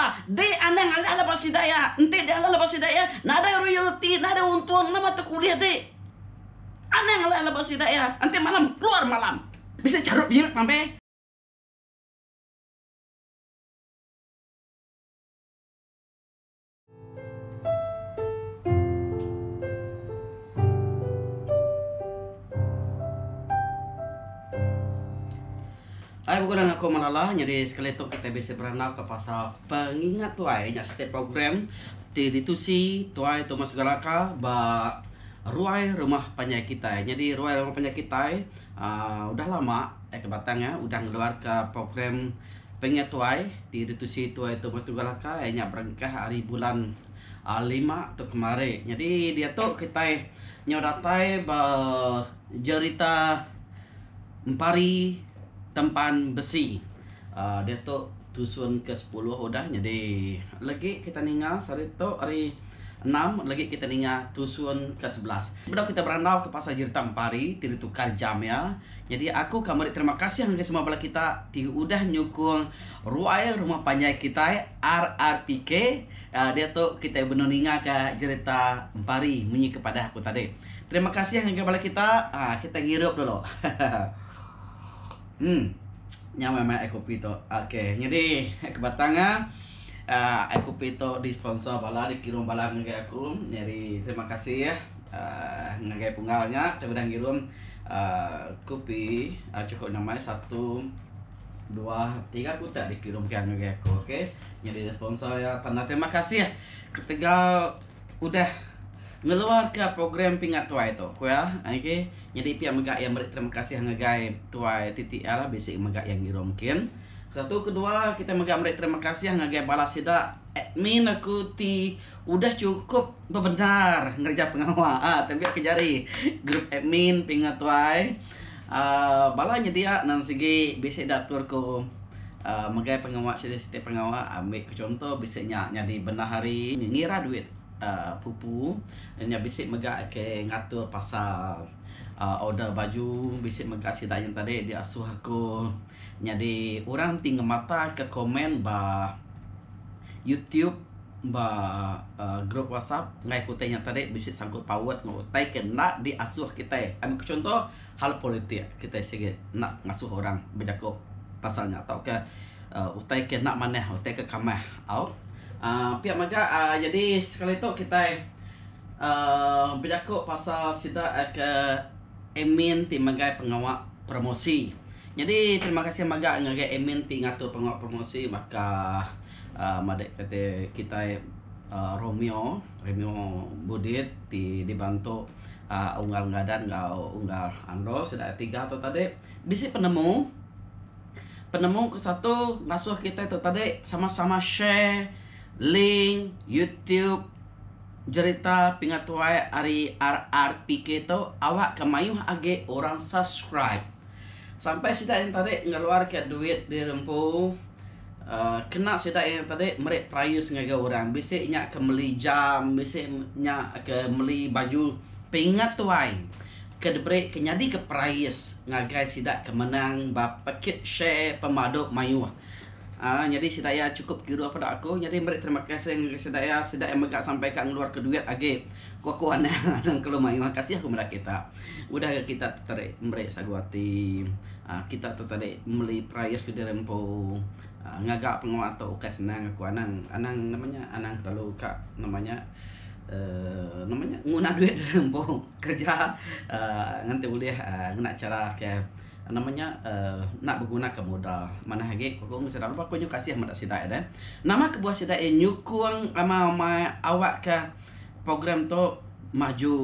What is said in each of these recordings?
sekula. Dek anang alah laban sida iya. Enti dek alah laban sida iya, nadai royalti, nadai untung, nama tu kulih dek. Anang alah laban sida iya. Enti malam, keluar malam. Bisi charut bilik pambe. Ai beguna ngaku melala nyadi sekali tu kitai bisi berandau ke pasal pengingat tuai nya siti program ti ditusi tuai Thomas Galaka ba ruai rumah panjai kitai. Nyadi ruai rumah panjai kitai uhh udah lama ke batang iya udah ngeluarka program Pengingat tuai ti ditusi tuai Thomas Tunggal Laka iya nya berengkah ari bulan lima tu kemari. Nyadi diatu kitai nyau datai ba jerita Empari Tempan Besi. uhh Diatu tusun ke sepuluh udah nyadi legi kita ninga sehari tu hari enam legi kita ninga tusun ke 11. Sebedau kita berandau ke pasal jerita Empari ti ditukar jam iya, nyadi aku ka meri terima kasih ngagai semua bala kita ti udah nyukung ruai rumah panjai kitai RRPK diatu kitai benung ninga ka jerita Empari munyi ke padah aku tadi. Terima kasih ngagai bala kita kita ngirup dulu. Em nyamai mai ai kopi tu. Okey nyadi ke batang iya uhh ai kopi tu disponsor bala dikirum bala ngagai aku nyadi terima kasih uhh ngagai punggal nya ti udah ngirum uhh kopi chukup nyamai satu dua tiga kutak dikirum ka ngagai aku okey. Nyadi sponsor iya tanda terima kasih ketegal udah ngeluarka program Pingat Tuai tu, ku iya. Okey. Nyadi pia mega iya meri terima kasih ngagai tuai TTL bisi mega iya ngirum kin. Satu kedua kitai mega meri terima kasih ngagai bala sida admin aku ti udah chukup bebendar ngereja pengawa aaa tembi ke jari group admin Pingat Tuai aaa bala nyedia nang sigi bisi diatur ku aaa megai pengawa siti-siti pengawa ambi ke chunto bisi nya nyadi bendahari ngira duit. Pupu nya bisi mega ke ngatur pasal order baju bisi mega sida nya tadi diasuh aku nyadi orang ti ngemata ke komen ba YouTube ba group WhatsApp enggai ku utai nya tadi bisi sangkut paut enggau utai ke enda diasuh kitai. Ambi ke chunto hal politik kitai sigi enda ngasuh orang bejaku pasal nya tauka utai ke enda manah utai ke kamah au. uhh Pia mega uhh nyadi sekali tu kitai uhh bejaku pasal sida ke admin ti megai pengawa promosi. Nyadi terima kasih mega ngagai admin ti ngatur pengawa promosi baka uhh madik kati kitai uhh Romeo, Romeo Budit ti dibantu uhh unggal Ngadan enggau unggal Andro sida tiga tu tadi bisi penemu. Penemu ke satu ngasuh kitai tu tadi sama-sama share link YouTube jerita Pingat Tuai ari RRPK tu awak ke mayuh agi orang subscribe. Sampai sida yang tadi ngeluarka duit diri empu uhh kena sida yang tadi meri prize ngagai orang. Bisi nya ke meli jam, bisi nya ke meli baju Pingat Tuai. ke diberi ke nyadika perais ngagai sida ke menang ba pekit share pemadu mayuh. Aaa nyadi sida iya chukup kiruh peda aku nyadi meri terima kasih ngagai sida iya, sida iya mega sampai ka ngeluarka duit agi. Ku aku anang anang kelalu mayuh kasih aku meda kita. Udah ga kita tu tadi meri sagu ati aaa kita tu tadi meli perais ke diri empu aaa ngaga pengawa tu ukai senang aku anang anang nama nya anang kelalu ka nama nya uhh nama nya nguna duit diri empu. Kereja nganti ulih ngena chara ke nama nya enda begunaka modal. Manah agi ku aku sida lebuh aku nyau kasih meda sida deh. Nama kebuah sida iya nyukung amai amai awakka program tu maju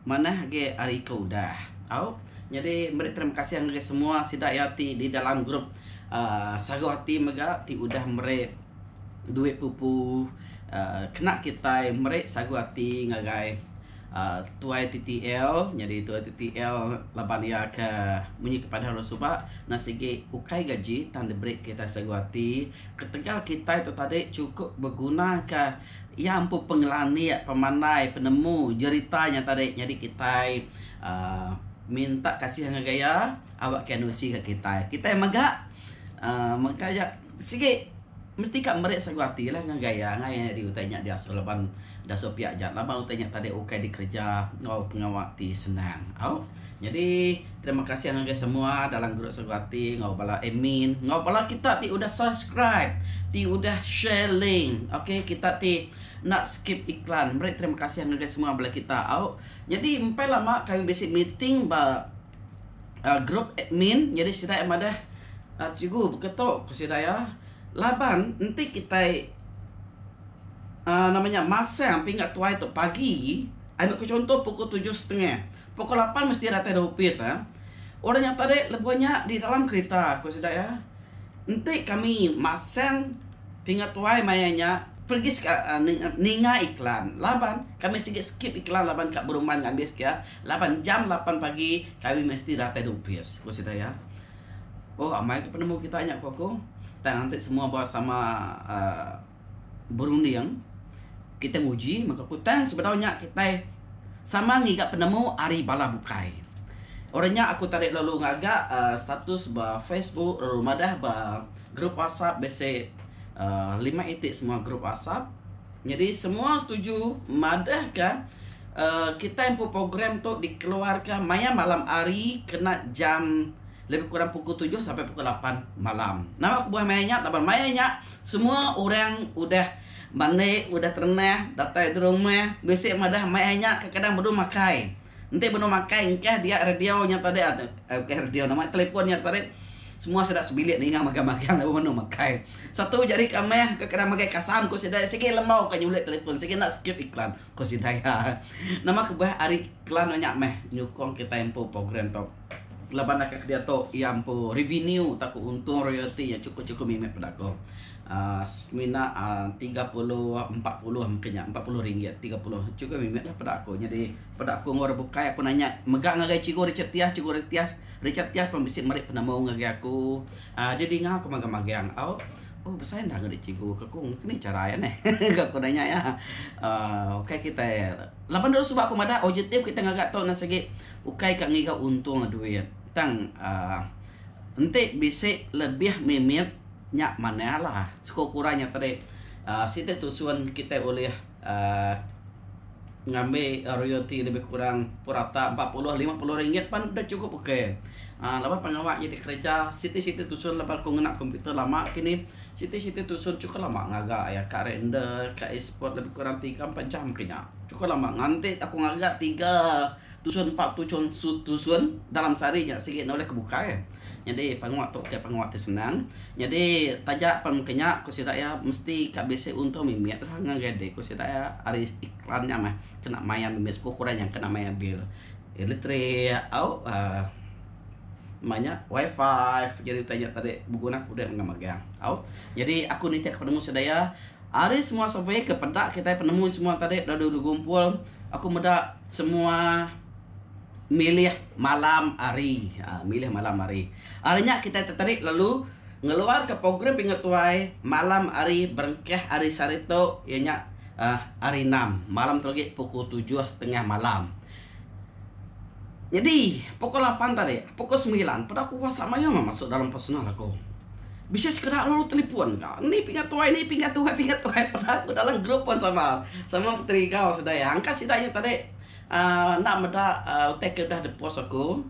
manah agi ari ke udah. Au nyadi meri terima kasih ngagai semua sida iya ti di dalam group uhh sagu ati mega ti udah meri duit pupu uhh kena kitai meri sagu ati ngagai. Tuai TTL nyadi tuai TTL laban iya ke munyi ke padah lalu suba enda sigi ukai gaji tang diberi kitai segu ati ketegal kitai tu tadi chukup begunaka iya empu pengelandik pemandai penemu jerita nya tadi nyadi kitai uhh minta kasih ngagai iya awak ke nusi ka kitai. Kitai mega uhh mega iya sigi. Mesti ka meri sagu ati lah ngagai iya angai nyadi utai nya diasuh laban diasuh pia aja laban utai nya tadi ukai dikereja enggau pengawa ti senang au. Nyadi terima kasih ngagai semua dalam group sagu ati enggau bala admin enggau bala kita ti udah subscribe ti udah share link ok kita ti enda skip iklan meri terima kasih ngagai semua bala kita au. Nyadi empai lama kami bisi meeting ba group admin nyadi sida iya madah cikgu baka tu ku sida iya laban enti kitai uhh nama nya masang pingat tuai tu pagi ambi ke chunto pukul tujuh setengah pukul lapan mesti datai da opis ah orang nya tadi lebuh nya di dalam kerita ku sida iya enti kami masang pingat tuai maya nya pergi ninga iklan laban kami sigi skip iklan laban ka berumban ngabis ke Laban jam lapan pagi kami mesti datai di opis, ku sida iya. Oh amai ke penemu kita nya ku aku. Tang enti semua ba sama uhh berunding kita nguji mega ku tang sebedau nya kitai sama ngiga penemu ari bala bukai. Orang nya aku tadi lalu ngaga uhh status ba Facebook lalu madah ba group WhatsApp bisi uhh lima iti semua group WhatsApp. Nyadi semua setuju madahka kitai empu program tu dikeluarka maya malam hari kena jam lebih kurang pukul tujuh sampai pukul lapan malam. Nama kebuah maya nya laban maya nya semua orang udah mandi udah terenah datai di rumah bisi madah maya nya kadang benung makai. Enti benung makai engkah dia radio nya tadi engkah radio nama telefon nya tadi semua sida sebilik ninga magang-magang lebuh benung makai. Satu jari kameh ke kena makai kasam ku sida sigi lembau ka nyulik telefon sigi enda skip iklan ku sida iya. Nama kebuah ari iklan nya meh nyukung kitai empu program tu. Laban naka ke diatu iya empu revenue tauka untung royalti iya chukup-chukup mimit peda ku. uhh semina uhh 30 40 mungkin nya 40 ringgit 30 chukup mimit lah peda aku nyadi peda aku enggau orang bukai aku nanya mega ngagai cikgu Richard Tias cikgu Richard Tias Richard Tias pun bisi meri penemu ngagai aku uhh dia dinga aku magang-magang au oh besai enda ngagai cikgu ke aku ni chara iya neh ku aku nanya iya uhh ukai kitai laban dulu suba aku madah objektif kitai ngaga tu ne sigi ukai ka ngiga untung duit tang uhh enti bisi lebih mimit Nya manah lah. Sekurang-kurang nya tadi uhh siti tusun kitai ulih uhh ngambi royalti lebih kurang purata 40 50 ringgit pan deh chukup ok. uhh Laban pengawa nya dikereja siti-siti tusun laban ku ngena komputer lama kini siti-siti tusun chukup lama ngaga iya ka render ka export lebih kurang tiga empat jam ke nya. Chukup lama nganti aku ngaga tiga tusun empat tusun tusun dalam sehari nya sigi ne ulih ke bukai. Nyadi pengawa tu ukai pengawa ti senang. Nyadi taja pan mungkin nya ku sida iya mesti ka bisi untung mimit lah ngagai dek ku sida iya ari iklan nya meh kena mayar mimit sekurang kurang nya kena mayar bil elektrik au uhh meh nya wifi jadi utai nya tadi beguna ku dek mega magang au. Nyadi aku nitih ka penemu sida iya ari semua survey ke peda kitai penemu semua tadi lalu digumpul aku meda semua. Milih malam hari. Ha, milih malam hari. Ari nya kitai teterik lalu ngeluarka program Pingat Tuai malam hari berengkah hari sehari tu iya nya uhh hari enam malam tu agi pukul tujuh setengah malam. Nyadi pukul lapan tadi pukul semilan peda aku whatsapp mayuh meh masuk dalam personal aku. Bisi sekeda lalu telefon ka. Ni Pingat Tuai ni Pingat Tuai Pingat Tuai peda aku dalam group pun sama. Sama beterigau sida iya. Angka sida nya tadi. Aaa enda meda utai ke udah dipost aku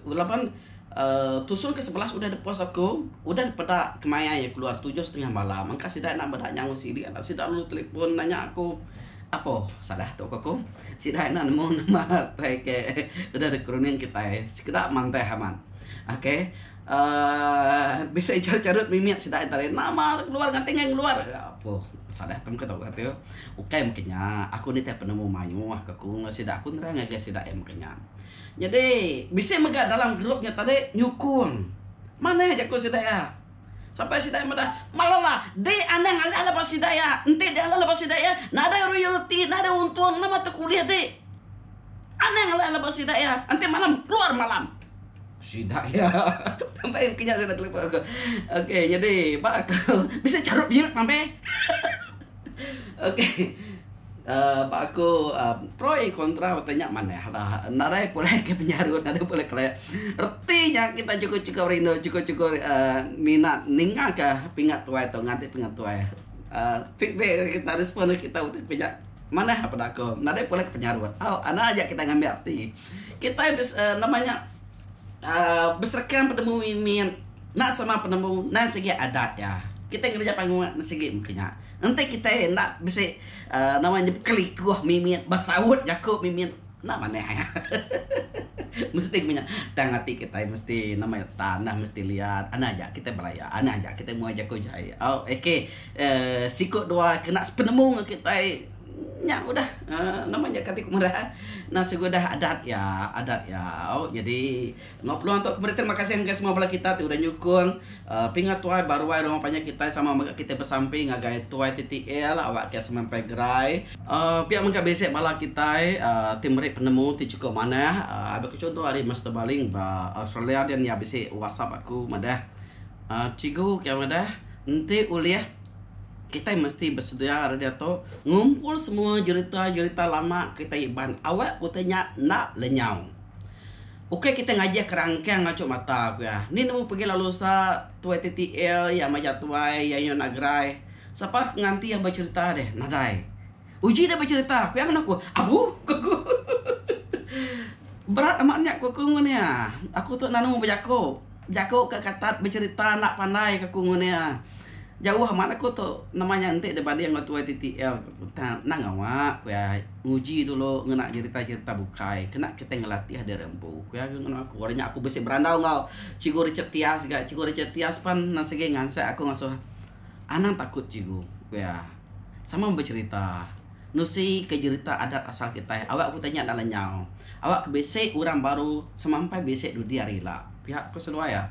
laban aaa tusun ke sebelas udah dipost aku udah dipeda kemaya iya keluar tujuh setengah malam engka sida enda meda nyawa sida sida lalu telefon nanya aku apo salah tu ku aku sida enda nemu nama utai ke udah dikeruning kitai sekeda mantah amat ok aaa bisi charut-charut mimit sida tadi nama keluar nganti ngai ngeluar apo salah tu meh tu. Ukai meh nya, aku nitih penemu mayuh ke ku enggau sida aku nerang ngagai sida iya meh nya. Nyadi bisi mega dalam group nya tadi nyukung. Manah jaku sida iya. Sampai sida iya madah, Malala, dek anang alah lepas sida iya. Enti dek alah lepas sida iya, nadai royalti, nadai untung, nama tu kulih dek. Anang alah lepas sida iya. Enti malam, keluar malam. Sida iya. Sampai meh nya sida telefon aku. Okey, nyadi ba aku bisi charut biut sampai. Okey. Ba aku pro and kontra utai nya manah lah. Nadai pulai ke penyarut nadai pulai ke reti nya kita chukup chukup rindu chukup chukup minat ninga ka pingat tuai tu nganti pingat tuai. Feedback kita respon kita utai ke nya manah peda aku nadai pulai ke penyarut. Au anang aja kita ngambi ati. Kitai nama nya beserekang penemu mimit enda sama penemu endang sigi adat iya. Kitai ngereja pengawa sigi mung ke nya. Enti kitai enda bisi uhh nama nya bekelikuh mimit besaut jaku mimit enda manah iya. Mesti meh nya tang ati kitai mesti nama iya tanah mesti liat anang aja kitai belaya anang aja kitai muai jaku jai au ok uhh siku dua kena sepenemu ngan kitai Nya udah nama nya kati ku madah nah sigudah adat iya adat iya au jadi enggau peluang tu aku meri terima kasih ngagai semua bala kita ti udah nyukung uhh pingat tuai ba ruai rumah panjai kitai sama mega kitai besampi ngagai tuai TTL awak ke semampai gerai uhh pia mega bisi bala kitai uhh ti meri penemu ti chukup manah uhh abih ku chunto ari Master Baling ba Australia dian iya bisi whatsapp aku madah uhh cikgu ke madah enti ulih. Kitai mesti besedia ari diatu ngumpul semua jerita-jerita lama kitai Iban awak utai nya enda lenyau. Ukai kitai ngajih kerangkang ngachuk mata ku iya. Ni nemu pegi lalu sa tuai TTL iya majak tuai iya nyau enda gerai. Sapa nganti iya becherita deh nadai. Uji deh becherita ku iya ngena ku. Abu ku aku. Berat amat nya ku aku ngun iya. Aku tu enda nemu bejaku. Jaku ka katat becherita enda pandai ka ku ngun iya. Jauh amat aku tu nama nya enti dibanding enggau tuai TTL tang enda ngawa ku iya nguji dulu ngena jerita-jerita bukai kena kitai ngelatih diri empu ku iya ngena aku. Ari nya aku bisi berandau enggau Cikgu Richard Tias ga. Cikgu Richard Tias pan sigi ngansak aku ngasuh anang takut cikgu ku iya. Sama becherita nusi ke jerita adat asal kitai awak ku tanya enda lenyau. Awak ke bisi orang baru semampai bisi dudi hari ila. Pia ku seduai iya.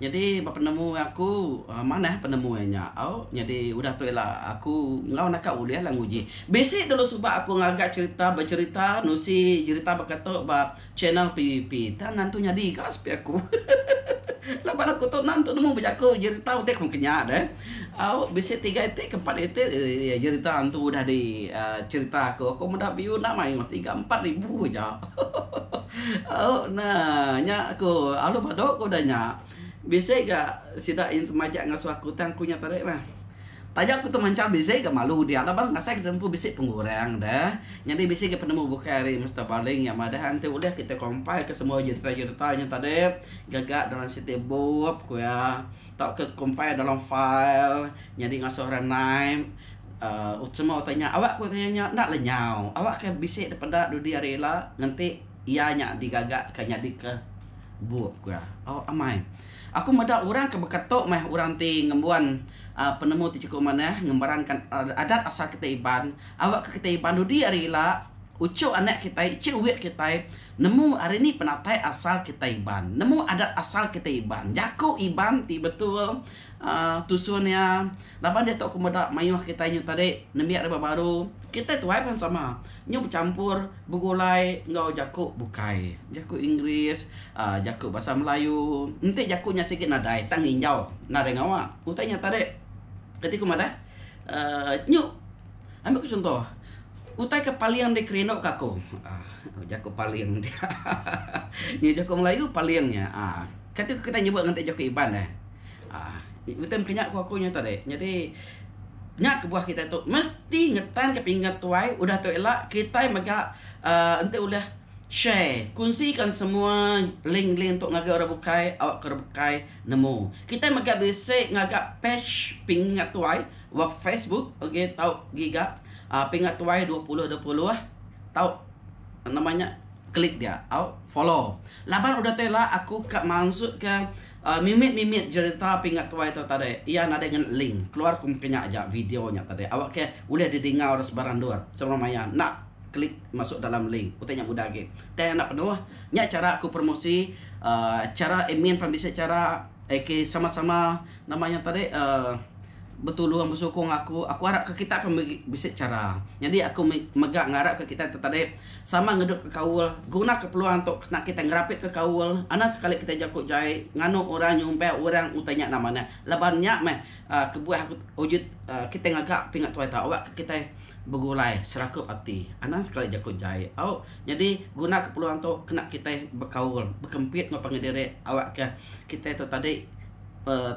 Nyadi ba penemu aku manah penemu iya nya au nyadi udah tu ila aku enggau naka ulih lah nguji. Bisi dulu suba aku ngaga cherita becherita nusi jerita baka tu ba channel PUP tang nentu nyadi ga sepi aku. Laban aku tu nentu nemu bejaku jerita utai ku kenya deh. Au bisi tiga iti ke empat iti jerita antu udah di cherita aku. Aku meda view enda mayuh tiga empat ribu aja. Au ne nya aku alu badu ku udah nya. Bisi ga sida yen temajak ngasuh aku tang aku nya tadi mah. Taja aku temanchal bisi ga malu dia laban ngasai ke empu bisi pengurang deh. Nyadi bisi ga penemu bukai ari Mister Baling nya madah enti ulih kita compile ke semua jerita-jerita nya tadi gaga dalam siti bup ku iya tauka compile dalam file nyadi ngasuh orang naip. uhh semua utai nya awak ku utai nya enda lenyau awak ke bisi dipeda dudi hari ila ngenti iya nya digaga ka nyadi ke bup ku iya. Oh amai. Aku meda orang ke baka tu meh orang ti ngembuan uhh penemu ti chukup manah ngemerankan adat asal kitai Iban awak ke kitai Iban dudi hari ila uchu anak kitai ichu wit kitai nemu ari ni penatai asal kitai Iban nemu adat asal kitai Iban jaku Iban ti betul uhh tusun iya. Laban diatu aku meda mayuh kitai nyu tadi nembiak rebak baru kitai tuai pan sama nyu bechampur begulai enggau jaku bukai jaku Inggeris uhh jaku bahasa Melayu enti jaku nya sigi nadai tang nginjau nadai ngawa utai nya tadi kati ku madah uhh nyu ambi ku chuntoh utai ke paling dikerindu ka aku uhh jaku paling nya jaku Melayu paling nya uhh kati ku kitai nyebut ngenti jaku Iban eh. Aaa utai meh nya ku aku nya tadi. Nyadi nya kebuah kitai tu mesti ngetanka pingat tuai udah tu ila kitai mega aaa enti ulih share kunsikan semua link-link tu ngagai orang bukai awakka orang bukai nemu. Kitai mega bisi ngaga page pingat tuai ba Facebook okay tau giga aaa pingat tuai 2020 tau nama nya klik dia au follow. Laban udah tu ila aku ka mansutka Mimit-mimit jerita pingat tuai tu tadi iya nadai ngena link keluar ku mungkin nya aja video nya tadi awak ke ulih didinga orang sebarang endur sebarang maya enda klik masuk dalam link utai nya mudah agi tang enda penuh nya chara aku promosi uhh chara admin pan bisi chara ak sama-sama nama nya tadi uhh. betulung besukung aku, aku arap ke kita pun bisi chara. Nyadi aku mega ngarap ke kita tu tadi sama ngedup ke kaul, guna ke peluang tu kena kita ngerapit ke kaul, anang sekali kita jaku jai nganu orang nyumpah orang utai nya nama ne. Laban nya meh kebuah aku ujut kitai ngaga pingat tuai tau awak ke kitai begulai serakup ati. Anang sekali jaku jai au. Nyadi guna ke peluang tu kena kitai bekaul bekempit enggau pangan diri awak ke kitai tu tadi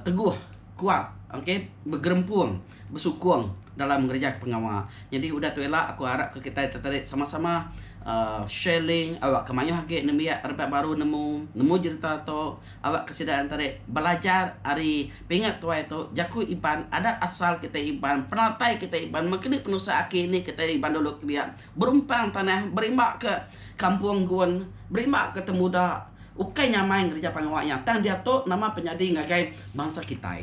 teguh kuat ok begerempung besukung dalam ngereja pengawa. Nyadi udah tu ila aku arap ke kitai tu tadi sama-sama uhh sharing awak ke mayuh agi nembiak rebak baru nemu nemu jerita tu awak ke sida tadi belajar ari pingat tuai tu jaku Iban adat asal kitai Iban penatai kitai Iban meng keni penusah aki ini kitai Iban dulu kelia berumpang tanah berimba ke kampung gun berimba ke temuda. Ukai nyamai ngereja pengawa nya tang diatu nama penyadi ngagai bansa kitai.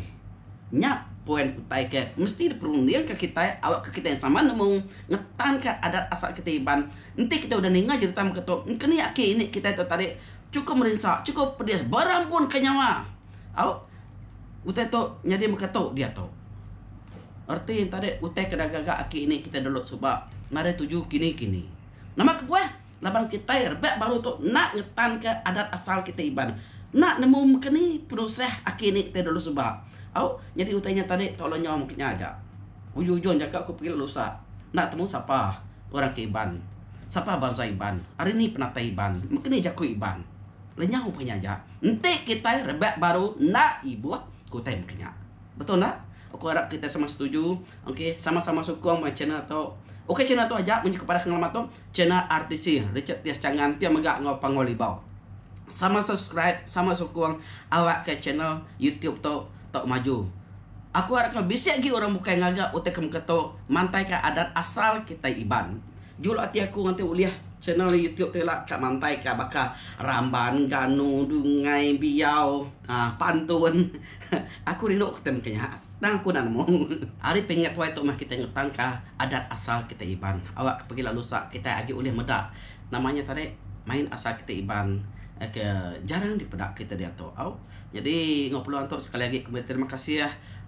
Nya poin utai ke mesti diperundingka kitai awakka kitai sama nemu ngetanka adat asal kitai Iban. Enti kitai udah ninga jerita mega tu engkeni aki ini kitai tu tadi chukup merinsa chukup pedis berambunka nyawa. Au utai tu nyadi mega tu diatu. Reti nya tadi utai ke digaga aki ini kitai dulu suba nadai tuju kini-kini. Nama kebuah? Laban kitai rebak baru tu enda ngetanka adat asal kitai Iban. Enda nemu meka ni penusah aki ini kitai dulu suba. Au, nyadi utai nya tadi tau lenyau meka nya aja. Ujung-ujung jaku aku pegila lusa enda temu sapa orang ke Iban. Sapa bansa Iban, ari ni penatai Iban, meka ni jaku Iban. Lenyau pun nya aja. Enti kitai rebak baru enda ibuh ke utai meka nya. Betul enda? Aku arap kitai sama setuju, okey, sama-sama sukung ba channel tu. Ukai channel tu aja munyi ke padah ke ngelama tu. Channel RTC, Richard Tias Changan pia mega enggau Panggau Libau. Sama subscribe, sama sukung awakka channel YouTube tu tau maju. Aku arapka bisi agi orang bukai ngaga utai ke meka tu mantaika adat asal kitai Iban. Juluk ati aku nganti ulih channel YouTube tu ila ka mantaika baka ramban, ganu, dungai, biau, aaa pantun. Aku rindu ke utai meka nya. Tang aku enda nemu. Ari pingat tuai tu meh kitai ngetangka adat asal kitai Iban. Awak ke pegila lusa kitai agi ulih meda nama nya tadi main asal kitai Iban ke jarang dipeda kitai diatu au. Nyadi enggau peluang tu sekali agi ku meri terima kasih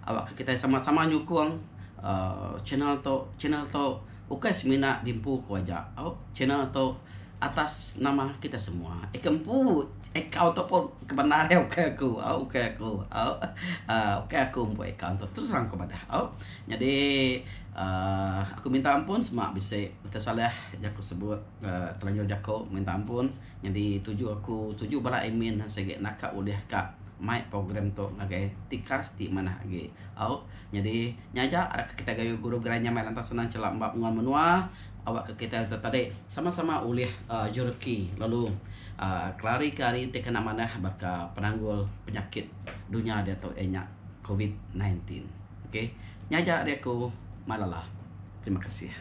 awak ke kitai sama-sama nyukung uhh channel tu. Channel tu ukai semina diempu ku aja au. Channel tu atas nama kita semua. Ika empu akaun tu pun kebendar iya ukai aku au ukai aku au uhh ukai aku empu akaun tu terus terang ku madah au. Nyadi uhh aku minta ampun sema bisi tersalah jaku sebut uhh telanjur jaku minta ampun. Nyadi tuju aku tuju bala admin sigi naka ulih ka mai program tu ngagai tikas ti manah agi au. Nyadi nya aja arap kita gayu guru gerai nyamai lantang senang chelap emba penguan menua. Awakka kitai tu tadi sama-sama ulih jereki lalu kelarika ari ti kena manah baka penanggul penyakit dunya diatu iya nya covid 19. Ok nya aja ari aku Malala. Terima kasih.